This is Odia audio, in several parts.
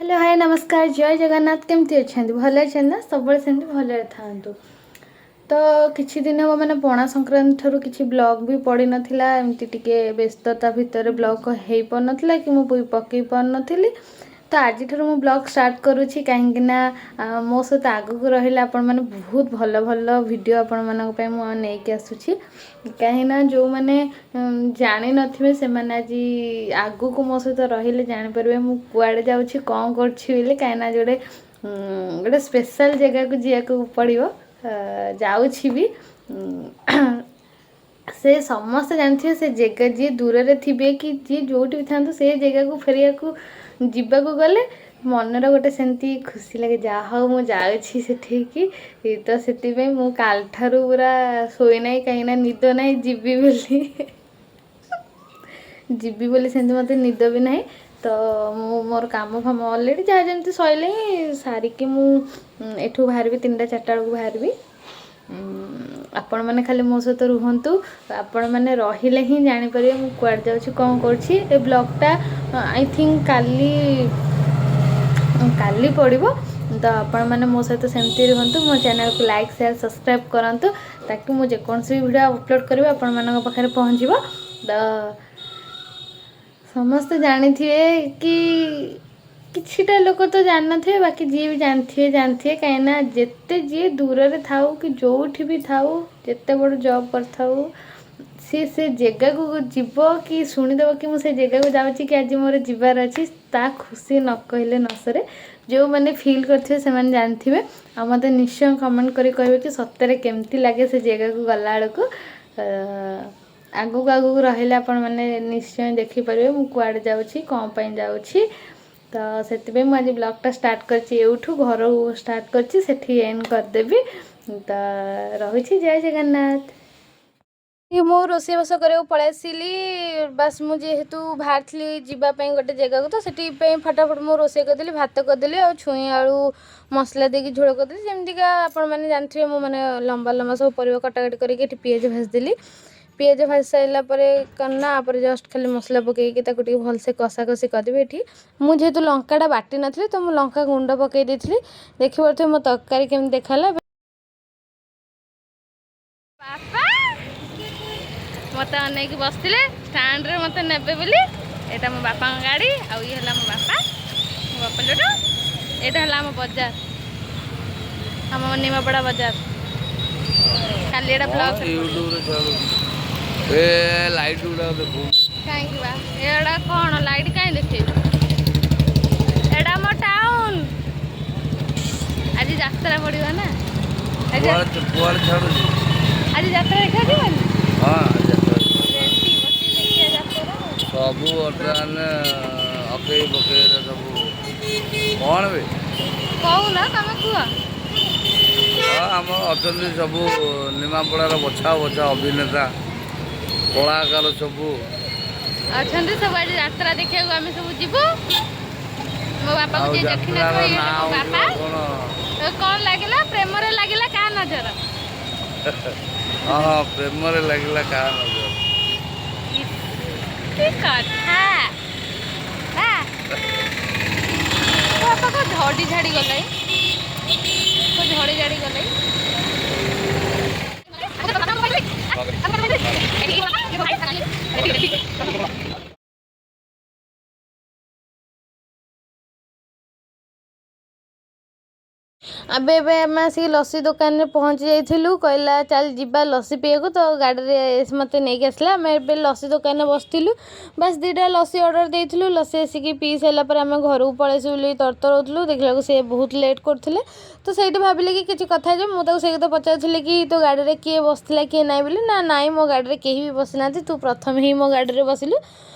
ହ୍ୟାଲୋ, ହାଏ, ନମସ୍କାର, ଜୟ ଜଗନ୍ନାଥ। କେମିତି ଅଛନ୍ତି? ଭଲ ଅଛନ୍ତି ନା? ସବୁବେଳେ ସେମିତି ଭଲରେ ଥାଆନ୍ତୁ। ତ କିଛି ଦିନ ହେବ, ମାନେ ପଣା ସଂକ୍ରାନ୍ତି ଠାରୁ କିଛି ବ୍ଲଗ୍ ବି ପଡ଼ିନଥିଲା। ଏମିତି ଟିକେ ବ୍ୟସ୍ତତା ଭିତରେ ବ୍ଲଗ୍ ହେଇପାରୁନଥିଲା କି ମୁଁ ପକେଇ ପାରୁନଥିଲି। ତ ଆଜିଠାରୁ ମୁଁ ବ୍ଲଗ୍ ଷ୍ଟାର୍ଟ କରୁଛି, କାହିଁକିନା ମୋ ସହିତ ଆଗକୁ ରହିଲେ ଆପଣମାନେ ବହୁତ ଭଲ ଭଲ ଭିଡ଼ିଓ ଆପଣମାନଙ୍କ ପାଇଁ ମୁଁ ନେଇକି ଆସୁଛି। କାହିଁକିନା ଯେଉଁମାନେ ଜାଣିନଥିବେ, ସେମାନେ ଆଜି ଆଗକୁ ମୋ ସହିତ ରହିଲେ ଜାଣିପାରିବେ ମୁଁ କୁଆଡ଼େ ଯାଉଛି, କ'ଣ କରୁଛି ବୋଲି। କାହିଁକିନା ଆଜି ଗୋଟେ ସ୍ପେଶାଲ୍ ଜାଗାକୁ ଯିବାକୁ ପଡ଼ିବ, ଯାଉଛି ବି। ସେ ସମସ୍ତେ ଜାଣିଥିବେ ସେ ଜାଗା। ଯିଏ ଦୂରରେ ଥିବେ କି ଯିଏ ଯେଉଁଠି ବି ଥାନ୍ତୁ, ସେ ଜାଗାକୁ ଫେରିବାକୁ ଯିବାକୁ ଗଲେ ମନରେ ଗୋଟେ ସେମିତି ଖୁସି ଲାଗେ, ଯାହା ହଉ ମୁଁ ଯାଉଛି ସେଠିକି। ତ ସେଥିପାଇଁ ମୁଁ କାଲିଠାରୁ ପୁରା ଶୋଇନାହିଁ, କାହିଁକିନା ନିଦ ନାହିଁ। ଯିବି ବୋଲି ସେମିତି ମୋତେ ନିଦ ବି ନାହିଁ। ତ ମୁଁ ମୋର କାମ ଫାମ ଅଲରେଡ଼ି ଯାହା ଯେମିତି ସରିଲେ ହିଁ ସାରିକି ମୁଁ ଏଠୁ ବାହାରିବି, 3ଟା 4ଟା ବେଳକୁ ବାହାରିବି। ଆପଣମାନେ ଖାଲି ମୋ ସହିତ ରୁହନ୍ତୁ। ଆପଣମାନେ ରହିଲେ ହିଁ ଜାଣିପାରିବେ ମୁଁ କୁଆଡ଼େ ଯାଉଛି, କ'ଣ କରୁଛି। ଏ ବ୍ଲଗ୍ଟା I think କାଲି କାଲି ପଡ଼ିବ। ତ ଆପଣମାନେ ମୋ ସହିତ ସେମିତି ରୁହନ୍ତୁ। ମୋ ଚ୍ୟାନେଲକୁ ଲାଇକ୍, ସେୟାର, ସବସ୍କ୍ରାଇବ୍ କରନ୍ତୁ, ତାକି ମୁଁ ଯେକୌଣସି ବି ଭିଡ଼ିଓ ଅପଲୋଡ଼ କରିବି, ଆପଣମାନଙ୍କ ପାଖରେ ପହଞ୍ଚିବ। ତ ସମସ୍ତେ ଜାଣିଥିବେ କି କିଛିଟା ଲୋକ ତ ଜାଣିନଥିବେ, ବାକି ଯିଏ ବି ଜାଣିଥିବେ ଜାଣିଥିବେ। କାହିଁକିନା ଯେତେ ଯିଏ ଦୂରରେ ଥାଉ କି ଯେଉଁଠି ବି ଥାଉ, ଯେତେ ବଡ଼ ଜବ୍ କରିଥାଉ, ସିଏ ସେ ଜାଗାକୁ ଯିବ କି ଶୁଣିଦେବ କି ମୁଁ ସେ ଜାଗାକୁ ଯାଉଛି କି ଆଜି ମୋର ଯିବାର ଅଛି, ତା ଖୁସି ନ କହିଲେ ନ ସରେ। ଯେଉଁମାନେ ଫିଲ୍ କରିଥିବେ, ସେମାନେ ଜାଣିଥିବେ। ଆଉ ମୋତେ ନିଶ୍ଚୟ କମେଣ୍ଟ କରି କହିବେ କି ସତରେ କେମିତି ଲାଗେ ସେ ଜାଗାକୁ ଗଲାବେଳକୁ। ଆଗକୁ ଆଗକୁ ରହିଲେ ଆପଣମାନେ ନିଶ୍ଚୟ ଦେଖିପାରିବେ ମୁଁ କୁଆଡ଼େ ଯାଉଛି, କ'ଣ ପାଇଁ ଯାଉଛି। ତ ସେଥିପାଇଁ ମୁଁ ଆଜି ବ୍ଲଗ୍ଟା ଷ୍ଟାର୍ଟ କରିଛି ଏଇଠୁ, ଘରୁ ଷ୍ଟାର୍ଟ କରିଛି, ସେଠି ଏଣ୍ଡ କରିଦେବି। ତ ରହୁଛି, ଜୟ ଜଗନ୍ନାଥ। ମୁଁ ରୋଷେଇବାସ କରିବାକୁ ପଳେଇ ଆସିଲି। ବାସ୍, ମୁଁ ଯେହେତୁ ବାହାରିଥିଲି ଯିବା ପାଇଁ ଗୋଟେ ଜାଗାକୁ, ତ ସେଥିପାଇଁ ଫଟାଫଟ ମୁଁ ରୋଷେଇ କରିଦେଲି। ଭାତ କରିଦେଲି ଆଉ ଛୁଇଁ ଆଳୁ ମସଲା ଦେଇକି ଝୋଳ କରିଦେଲି। ଯେମିତିକା ଆପଣମାନେ ଜାଣିଥିବେ, ମୁଁ ମାନେ ଲମ୍ବା ଲମ୍ବା ସବୁ ପରିବା କଟାକଟି କରିକି ଏଠି ପିଆଜ ଭାଜିଦେଲି। ପିଆଜ ଭାଜି ସାରିଲା ପରେ କ'ଣ ନା ତାପରେ ଜଷ୍ଟ ଖାଲି ମସଲା ପକେଇକି ତାକୁ ଟିକେ ଭଲସେ କଷାକଷି କରିଦେବି। ଏଠି ମୁଁ ଯେହେତୁ ଲଙ୍କାଟା ବାଟି ନଥିଲି, ତ ମୁଁ ଲଙ୍କା ଗୁଣ୍ଡ ପକେଇ ଦେଇଥିଲି। ଦେଖିପାରୁଥିବେ ମୋ ତରକାରୀ କେମିତି ଦେଖାହେଲା। ବାପା ମୋତେ ଅନେଇକି ବସିଥିଲେ ଷ୍ଟାଣ୍ଡରେ ମୋତେ ନେବେ ବୋଲି। ଏଇଟା ମୋ ବାପାଙ୍କ ଗାଡ଼ି ଆଉ ଇଏ ହେଲା ମୋ ବାପା, ମୋ ବାପା ଯୋଉଟା। ଏଇଟା ହେଲା ଆମ ବଜାର, ଆମ ନିମାପଡ଼ା ବଜାର। କାଲି ଏଇଟା ବ୍ଲଗ୍ ୟୁଟ୍ୟୁବରେ ଛାଡୁ ଏ ଲାଇଟ୍ ଗୁଡାକ ଦେଖୁ। କାହିଁକି ବା? ଏଇଟା କ'ଣ ଲାଇଟ୍ କାହିଁ ଦେଖେଇବି? ଏଇଟା ଆମ ଟାଉନ୍। ଆଜି ଯାତ୍ରା ପଡ଼ିବ ନା ଆଜି? କୁଆଡେ କୁଆଡେ ଛାଡୁଛି? ଆଜି ଯାତ୍ରା ଦେଖିବାକୁ ଯିବନି? ହଁ, ଯାତ୍ରା। ରେଡି ବସିକି ଦେଖିବା ଯାତ୍ରା ଆଉ। ସବୁ ବର୍ତ୍ତମାନ ଅକେଇ ପକେଇରେ ସବୁ କ'ଣ ବେ? କହୁନ, ତମେ କୁହ। ହଁ, ଆମର ଅଛନ୍ତି ସବୁ ନିମାପଡ଼ାର ବଛା ବଛା ଅଭିନେତା, କଳାକାର ସବୁ। ଅଛନ୍ତି ସବୁ। ଆଜି ଯାତ୍ରା ଦେଖିବାକୁ ଆମେ ସବୁ ଯିବୁ। ମୋ ବାପାକୁ ଆଉ ଯିଏ ଯାତ୍ରାର ଦେଖିନଥିବ, ଇଏ ନାଁ ହେଲା ମୋ ହଉଛି ବାପା। କ'ଣ? ତ କ'ଣ ଲାଗିଲା? ପ୍ରେମରେ ଲାଗିଲା କାହା ନଜର? ହଁ, ପ୍ରେମରେ ଲାଗିଲା କାହା ନଜର। କି କଥା ଆ? ମୋ ବାପା କଣ ଝଡ଼ି ଝାଡ଼ି ଗଲାଣି, କଣ ଝଡ଼ି ଝାଡ଼ି ଗଲାଣି। ଏବେ ଏବେ ଆମେ ଆସିକି ଲସି ଦୋକାନରେ ପହଞ୍ଚି ଯାଇଥିଲୁ। କହିଲା, ଚାଲ ଯିବା ଲସି ପିଇବାକୁ। ତ ଗାଡ଼ିରେ ସେ ମୋତେ ନେଇକି ଆସିଲା। ଆମେ ଏବେ ଲସି ଦୋକାନରେ ବସିଥିଲୁ। ବାସ୍, 2ଟା ଲସି ଅର୍ଡ଼ର ଦେଇଥିଲୁ। ଲସି ଆସିକି ପିଇ ସାରିଲା ପରେ ଆମେ ଘରକୁ ପଳେଇ ବୋଲି ତରତର ହେଉଥିଲୁ। ଦେଖିଲାକୁ ସେ ବହୁତ ଲେଟ୍ କରୁଥିଲେ। ତ ସେଇଠି ଭାବିଲେ କି କିଛି କଥା ହେଇଯିବ। ମୁଁ ତାକୁ ସେଇ କଥା ପଚାରୁଥିଲି କି ତୋ ଗାଡ଼ିରେ କିଏ ବସିଥିଲା, କିଏ ନାହିଁ ବୋଲି। ନା, ନାଇଁ, ମୋ ଗାଡ଼ିରେ କେହି ବି ବସିନାହାନ୍ତି, ତୁ ପ୍ରଥମେ ହିଁ ମୋ ଗାଡ଼ିରେ ବସିଲୁ।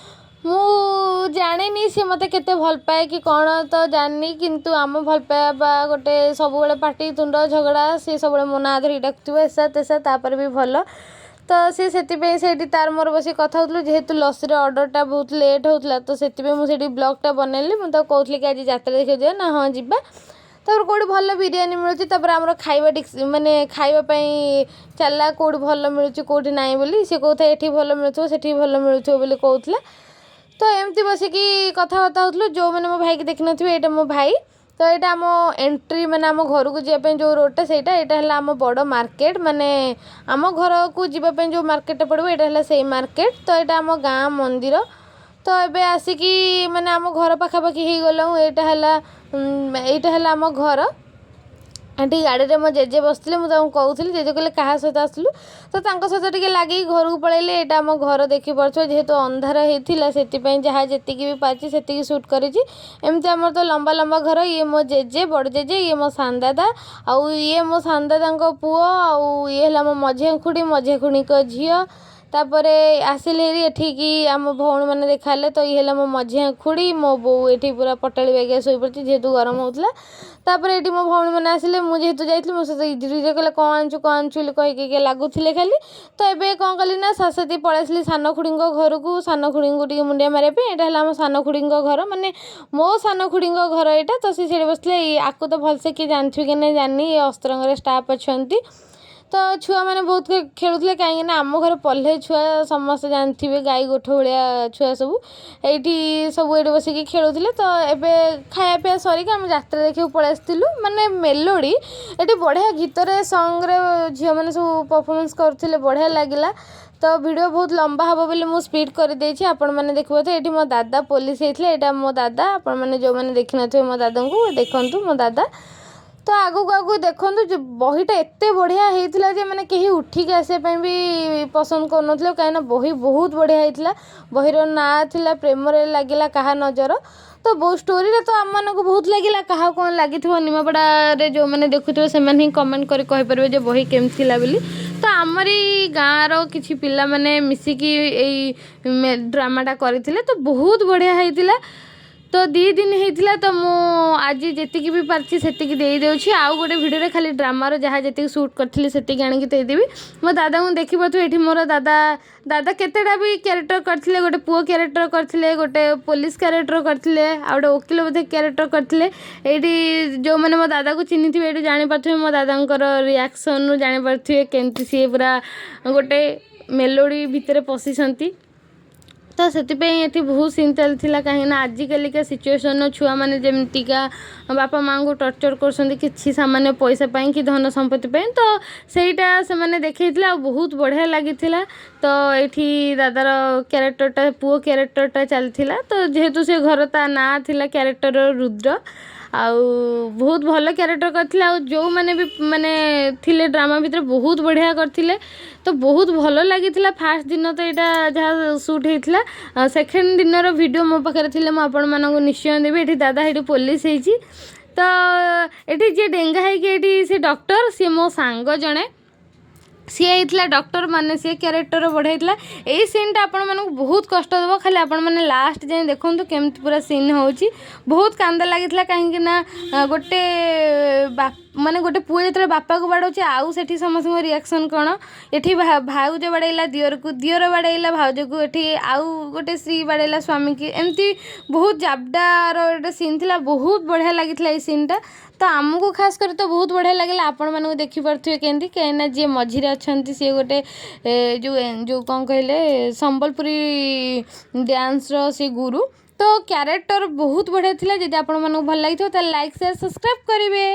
ମୁଁ ଜାଣିନି ସେ ମୋତେ କେତେ ଭଲ ପାଏ କି କ'ଣ, ତ ଜାଣିନି। କିନ୍ତୁ ଆମ ଭଲ ପାଇବା ବା ଗୋଟେ ସବୁବେଳେ ପାଟି ତୁଣ୍ଡ ଝଗଡ଼ା। ସିଏ ସବୁବେଳେ ମୋ ନାଁ ଧରିକି ଡାକୁଥିବ, ଏସା ତେସା, ତାପରେ ବି ଭଲ। ତ ସେ ସେଥିପାଇଁ ସେଇଠି ତାର ମୋର ବସିକି କଥା ହେଉଥିଲୁ। ଯେହେତୁ ଲସିର ଅର୍ଡ଼ରଟା ବହୁତ ଲେଟ୍ ହେଉଥିଲା, ତ ସେଥିପାଇଁ ମୁଁ ସେଇଠି ବ୍ଲଗ୍ଟା ବନେଇଲି। ମୁଁ ତାକୁ କହୁଥିଲି କି ଆଜି ଯାତ୍ରା ଦେଖିବାକୁ ଯିବା। ନା, ହଁ ଯିବା। ତାପରେ କେଉଁଠି ଭଲ ବିରିୟାନୀ ମିଳୁଛି, ତାପରେ ଆମର ଖାଇବା ମାନେ ଖାଇବା ପାଇଁ ଚାଲିଲା, କେଉଁଠି ଭଲ ମିଳୁଛି, କେଉଁଠି ନାହିଁ ବୋଲି। ସେ କହୁଥାଏ ଏଠି ଭଲ ମିଳୁଥିବ, ସେଠି ଭଲ ମିଳୁଥିବ ବୋଲି କହୁଥିଲା। ତ ଏମିତି ବସିକି କଥାବାର୍ତ୍ତା ହେଉଥିଲୁ। ଯେଉଁମାନେ ମୋ ଭାଇକି ଦେଖିନଥିବେ, ଏଇଟା ମୋ ଭାଇ। ତ ଏଇଟା ଆମ ଏଣ୍ଟ୍ରି, ମାନେ ଆମ ଘରକୁ ଯିବା ପାଇଁ ଯେଉଁ ରୋଡ଼ଟା ସେଇଟା। ଏଇଟା ହେଲା ଆମ ବଡ଼ ମାର୍କେଟ, ମାନେ ଆମ ଘରକୁ ଯିବା ପାଇଁ ଯେଉଁ ମାର୍କେଟଟା ପଡ଼ିବ, ଏଇଟା ହେଲା ସେଇ ମାର୍କେଟ। ତ ଏଇଟା ଆମ ଗାଁ ମନ୍ଦିର। ତ ଏବେ ଆସିକି ମାନେ ଆମ ଘର ପାଖାପାଖି ହେଇଗଲାଣି। ଏଇଟା ହେଲା ଆମ ଘର। ଏଠି ଗାଡ଼ିରେ ମୋ ଜେଜେ ବସିଥିଲେ। ମୁଁ ତାଙ୍କୁ କହୁଥିଲି, ଜେଜେ କହିଲେ, "କାହା ସହିତ ଆସିଲୁ?" ତ ତାଙ୍କ ସହିତ ଟିକେ ଲାଗିକି ଘରକୁ ପଳେଇଲି। ଏଇଟା ଆମ ଘର, ଦେଖିପାରୁଥିବ। ଯେହେତୁ ଅନ୍ଧାର ହେଇଥିଲା, ସେଥିପାଇଁ ଯାହା ଯେତିକି ବି ପାରିଛି ସେତିକି ସୁଟ୍ କରିଛି। ଏମିତି ଆମର ତ ଲମ୍ବା ଲମ୍ବା ଘର। ଇଏ ମୋ ଜେଜେ, ବଡ଼ ଜେଜେ। ଇଏ ମୋ ସାନ ଦାଦା ଆଉ ଇଏ ମୋ ସାନ ଦାଦାଙ୍କ ପୁଅ ଆଉ ଇଏ ହେଲା ମୋ ମଝିଆ ଖୁଡ଼ି, ମଝିଆ ଖୁଡ଼ିଙ୍କ ଝିଅ। ତାପରେ ଆସିଲି ହେରି ଏଠିକି, ଆମ ଭଉଣୀମାନେ ଦେଖା ହେଲେ। ତ ଇଏ ହେଲା ମୋ ମଝିଆ ଖୁଡ଼ି। ମୋ ବୋଉ ଏଠି ପୁରା ପଟାଳି ବାଗିଆ ଶୋଇପଡ଼ିଛି, ଯେହେତୁ ଗରମ ହେଉଥିଲା। ତାପରେ ଏଠି ମୋ ଭଉଣୀମାନେ ଆସିଲେ। ମୁଁ ଯେହେତୁ ଯାଇଥିଲି, ମୋ ସହିତ ଇଜିରି କହିଲେ, "କ'ଣ ଆଣିଛୁ, କ'ଣ ଆଣିଛୁ?" ବୋଲି କହିକି ଲାଗୁଥିଲେ ଖାଲି। ତ ଏବେ କ'ଣ କଲି ନା ସାଥି ପଳେଇ ଆସିଲି ସାନ ଖୁଡ଼ିଙ୍କ ଘରକୁ, ସାନ ଖୁଡ଼ିଙ୍କୁ ଟିକେ ମୁଣ୍ଡିଆ ମାରିବା ପାଇଁ। ଏଇଟା ହେଲା ଆମ ସାନ ଖୁଡ଼ିଙ୍କ ଘର, ମାନେ ମୋ ସାନ ଖୁଡ଼ିଙ୍କ ଘର ଏଇଟା। ତ ସେ ସେଇଠି ବସିଥିଲେ। ଏଇ ଆକୁ ତ ଭଲସେ କିଏ ଜାଣିଥିବେ କି ନାହିଁ ଜାଣିନି। ଏ ଅସ୍ତ୍ରଙ୍ଗରେ ଷ୍ଟାଫ୍ ଅଛନ୍ତି। ତ ଛୁଆମାନେ ବହୁତ ଖେଳୁଥିଲେ, କାହିଁକିନା ଆମ ଘରେ ପଲ୍ହେ ଛୁଆ, ସମସ୍ତେ ଜାଣିଥିବେ, ଗାଈ ଗୋଠ ଭଳିଆ ଛୁଆ ସବୁ। ଏଇଠି ସବୁ ଏଇଠି ବସିକି ଖେଳୁଥିଲେ। ତ ଏବେ ଖାଇବା ପିଇବା ସରିକି ଆମେ ଯାତ୍ରା ଦେଖିବାକୁ ପଳେଇ ଆସିଥିଲୁ, ମାନେ ମେଲୋଡ଼ି। ଏଠି ବଢ଼ିଆ ଗୀତରେ, ସଙ୍ଗରେ ଝିଅମାନେ ସବୁ ପରଫର୍ମାନ୍ସ କରୁଥିଲେ, ବଢ଼ିଆ ଲାଗିଲା। ତ ଭିଡ଼ିଓ ବହୁତ ଲମ୍ବା ହେବ ବୋଲି ମୁଁ ସ୍ପିଡ଼ କରିଦେଇଛି, ଆପଣମାନେ ଦେଖିପାରୁଥିବେ। ଏଇଠି ମୋ ଦାଦା ପୋଲିସ ହେଇଥିଲେ। ଏଇଟା ମୋ ଦାଦା। ଆପଣମାନେ ଯେଉଁମାନେ ଦେଖିନଥିବେ ମୋ ଦାଦାଙ୍କୁ, ଦେଖନ୍ତୁ ମୋ ଦାଦା। ତ ଆଗକୁ ଆଗକୁ ଦେଖନ୍ତୁ ଯେ ବହିଟା ଏତେ ବଢ଼ିଆ ହେଇଥିଲା ଯେ ମାନେ କେହି ଉଠିକି ଆସିବା ପାଇଁ ବି ପସନ୍ଦ କରୁନଥିଲେ, କାହିଁକିନା ବହି ବହୁତ ବଢ଼ିଆ ହେଇଥିଲା। ବହିର ନାଁ ଥିଲା "ପ୍ରେମରେ ଲାଗିଲା କାହା ନଜର"। ତ ବହୁ ଷ୍ଟୋରିଟା ତ ଆମମାନଙ୍କୁ ବହୁତ ଲାଗିଲା। କାହାକୁ କ'ଣ ଲାଗିଥିବ, ନିମାପଡ଼ାରେ ଯେଉଁମାନେ ଦେଖୁଥିବେ, ସେମାନେ ହିଁ କମେଣ୍ଟ କରି କହିପାରିବେ ଯେ ବହି କେମିତି ଥିଲା ବୋଲି। ତ ଆମରି ଗାଁର କିଛି ପିଲାମାନେ ମିଶିକି ଏଇ ଡ୍ରାମାଟା କରିଥିଲେ। ତ ବହୁତ ବଢ଼ିଆ ହେଇଥିଲା। ତ 2 ଦିନ ହେଇଥିଲା। ତ ମୁଁ ଆଜି ଯେତିକି ବି ପାରିଛି ସେତିକି ଦେଇଦେଉଛି। ଆଉ ଗୋଟେ ଭିଡ଼ିଓରେ ଖାଲି ଡ୍ରାମାର ଯାହା ଯେତିକି ସୁଟ୍ କରିଥିଲି, ସେତିକି ଆଣିକି ଦେଇଦେବି। ମୋ ଦାଦାଙ୍କୁ ଦେଖିପାରୁଥିବେ ଏଠି। ମୋର ଦାଦା, ଦାଦା କେତେଟା ବି କ୍ୟାରେକ୍ଟର କରିଥିଲେ। ଗୋଟେ ପୁଅ କ୍ୟାରେକ୍ଟର କରିଥିଲେ, ଗୋଟେ ପୋଲିସ କ୍ୟାରେକ୍ଟର କରିଥିଲେ, ଆଉ ଗୋଟେ ଓକିଲ ବୋଧେ କ୍ୟାରେକ୍ଟର କରିଥିଲେ। ଏଇଠି ଯେଉଁମାନେ ମୋ ଦାଦାକୁ ଚିହ୍ନିଥିବେ, ଏଇଠି ଜାଣିପାରୁଥିବେ, ମୋ ଦାଦାଙ୍କର ରିଆକ୍ସନ୍ରୁ ଜାଣିପାରୁଥିବେ କେମିତି ସିଏ ପୁରା ଗୋଟେ ମେଲୋଡ଼ି ଭିତରେ ପଶିଛନ୍ତି। ତ ସେଥିପାଇଁ ଏଠି ବହୁତ ସିନ୍ ଚାଲିଥିଲା, କାହିଁକିନା ଆଜିକାଲିକା ସିଚୁଏସନ୍ର ଛୁଆମାନେ ଯେମିତିକା ବାପା ମାଆଙ୍କୁ ଟର୍ଚର୍ କରୁଛନ୍ତି କିଛି ସାମାନ୍ୟ ପଇସା ପାଇଁ କି ଧନ ସମ୍ପତ୍ତି ପାଇଁ, ତ ସେଇଟା ସେମାନେ ଦେଖେଇଥିଲେ ଆଉ ବହୁତ ବଢ଼ିଆ ଲାଗିଥିଲା। ତ ଏଇଠି ଦାଦାର କ୍ୟାରେକ୍ଟରଟା, ପୁଅ କ୍ୟାରେକ୍ଟରଟା ଚାଲିଥିଲା। ତ ଯେହେତୁ ସେ ଘର, ତା ନାଁ ଥିଲା କ୍ୟାରେକ୍ଟର ରୁଦ୍ର। ଆଉ ବହୁତ ଭଲ କ୍ୟାରେକ୍ଟର କରିଥିଲେ। ଆଉ ଯେଉଁମାନେ ବି ମାନେ ଥିଲେ ଡ୍ରାମା ଭିତରେ, ବହୁତ ବଢ଼ିଆ କରିଥିଲେ। ତ ବହୁତ ଭଲ ଲାଗିଥିଲା। ଫାର୍ଷ୍ଟ ଦିନ ତ ଏଇଟା ଯାହା ସୁଟ୍ ହେଇଥିଲା। ସେକେଣ୍ଡ ଦିନର ଭିଡ଼ିଓ ମୋ ପାଖରେ ଥିଲେ ମୁଁ ଆପଣମାନଙ୍କୁ ନିଶ୍ଚୟ ଦେବି। ଏଠି ଦାଦା ଏଠି ପୋଲିସ ହେଇଛି। ତ ଏଠି ଯିଏ ଡେଙ୍ଗା ହେଇକି ଏଠି, ସେ ଡକ୍ଟର, ସିଏ ମୋ ସାଙ୍ଗ ଜଣେ। ସିଏ ହେଇଥିଲା ଡକ୍ଟର, ମାନେ ସିଏ କ୍ୟାରେକ୍ଟର ବଢ଼ିଆ ହେଇଥିଲା। ଏଇ ସିନ୍ଟା ଆପଣମାନଙ୍କୁ ବହୁତ କଷ୍ଟ ଦେବ। ଖାଲି ଆପଣମାନେ ଲାଷ୍ଟ ଯାଏଁ ଦେଖନ୍ତୁ କେମିତି ପୁରା ସିନ୍ ହେଉଛି। ବହୁତ କାନ୍ଦ ଲାଗିଥିଲା, କାହିଁକି ନା ଗୋଟେ ମାନେ ଗୋଟେ ପୁଅ ଯେତେବେଳେ ବାପାକୁ ବାଡ଼ଉଛି, ଆଉ ସେଠି ସମସ୍ତଙ୍କ ରିଆକ୍ସନ୍ କ'ଣ। ଏଠି ଭାଉଜ ବାଡ଼େଇଲା ଦିଅରକୁ, ଦିଅର ବାଡ଼େଇଲା ଭାଉଜକୁ, ଏଠି ଆଉ ଗୋଟେ ସ୍ତ୍ରୀ ବାଡ଼େଇଲା ସ୍ୱାମୀକି। ଏମିତି ବହୁତ ଜାବଡ଼ାର ଗୋଟେ ସିନ୍ ଥିଲା। ବହୁତ ବଢ଼ିଆ ଲାଗିଥିଲା ଏଇ ସିନ୍ଟା। ତ ଆମକୁ ଖାସ୍ କରି ତ ବହୁତ ବଢ଼ିଆ ଲାଗିଲା। ଆପଣମାନଙ୍କୁ ଦେଖିପାରୁଥିବେ କେମିତି, କାହିଁକିନା ଯିଏ ମଝିରେ ଅଛନ୍ତି, ସିଏ ଗୋଟେ ଯେଉଁ ଯେଉଁ କ'ଣ କହିଲେ, ସମ୍ବଲପୁରୀ ଡ୍ୟାନ୍ସର ସେ ଗୁରୁ। ତ କ୍ୟାରେକ୍ଟର ବହୁତ ବଢ଼ିଆ ଥିଲା। ଯଦି ଆପଣମାନଙ୍କୁ ଭଲ ଲାଗିଥିବ, ତାହେଲେ ଲାଇକ୍, ସେୟାର, ସବସ୍କ୍ରାଇବ୍ କରିବେ।